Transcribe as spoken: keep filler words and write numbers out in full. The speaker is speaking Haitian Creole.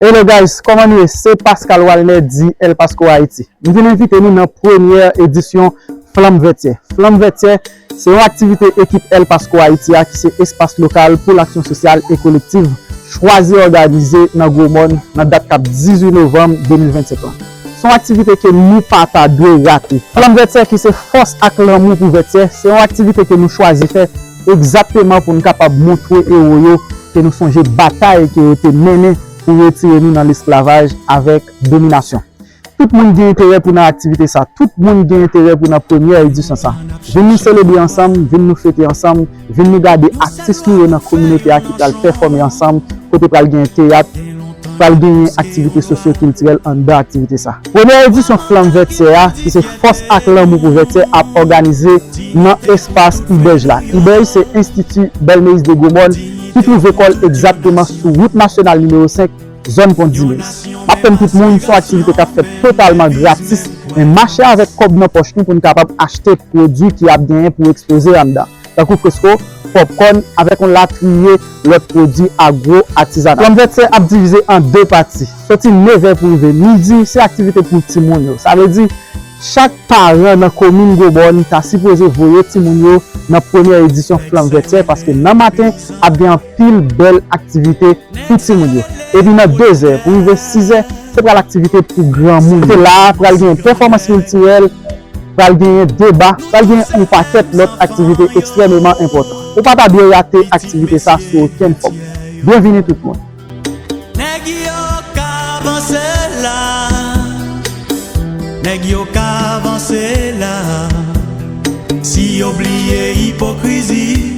Hello guys, kòman nou ye? Se Pascal Walner di El Pasco Haiti. M vin envite nou nan premyè edisyon Flanm Vètyè. Flanm Vètyè se yon aktivite ekip El Pasco Haiti a ki se Espas Lokal pou Laksyon Sosyal e Kolektiv chwazi òganize nan Gwomòn nan dat k ap dizuit novanm de mil vennsenk lan. Se yon aktivite ke nou pa ta dwe rate. Flanm Vètyè ki se fòs ak lanmou pou Vètyè, se yon aktivite ke nou chwazi fè egzakteman pou n kapab montre ewo yo ke nou sonje batay ke yo te mennen pou retire nou nan lesklavaj avèk dominasyon. Tout moun gen enterè pou nan aktivite sa. Tout moun gen enterè pou nan premyè edisyon sa. Vin nou selebre ansanm, vin nou fete ansanm, vin nou gade atis nou yo nan kominote a ki pral pèfòme ansanm, kote pral gen teyat, pral genyen aktivite sosyo-kiltirèl anndan aktivite sa. Premyè edisyon Flanm Vètyè a, ki se Fòs ak Lanmou pou Vètyè, ap òganize nan espas Ibèj la. Ibèj se Enstiti Belmeyis de Gwomòn ki twouve kò l egzakteman sou wout nasyonal nimewo senk, zòn Pon Dimez. M ap tann tout moun, se yon aktivite k ap fèt totalman gratis, men mache avèk kòb nan pòch nou pou n kapab achte pwodui ki ap genyen pou ekspoze anndan, tankou fresko, pòpkòn, avèk yon latriye lòt pwodui agwo atizanal. Flanm Vètyè ap divize an de pati. Soti nevè pou rive midi, se aktivite pou timoun yo. Sa vle di, chak paran nan komin Gwomòn ta sipoze voye timoun yo nan premyè edisyon Flanm Vètyè, paske nan maten ap gen anpil bèl aktivite pou timoun yo. Epi nan dezè pou rive sizè, se pral aktivite pou granmoun. Kote la a, pral gen pèfòmans kiltirèl, pral genyen deba, pral genyen yon pakèt lòt aktivite ekstrèmeman enpòtan. Ou pa ta dwe rate aktivite sa sou okenn fòm. Byenvini tout moun. Nèg yo ka vanse la. Nèg yo ka vanse la. Si yo bliye ipokrizi,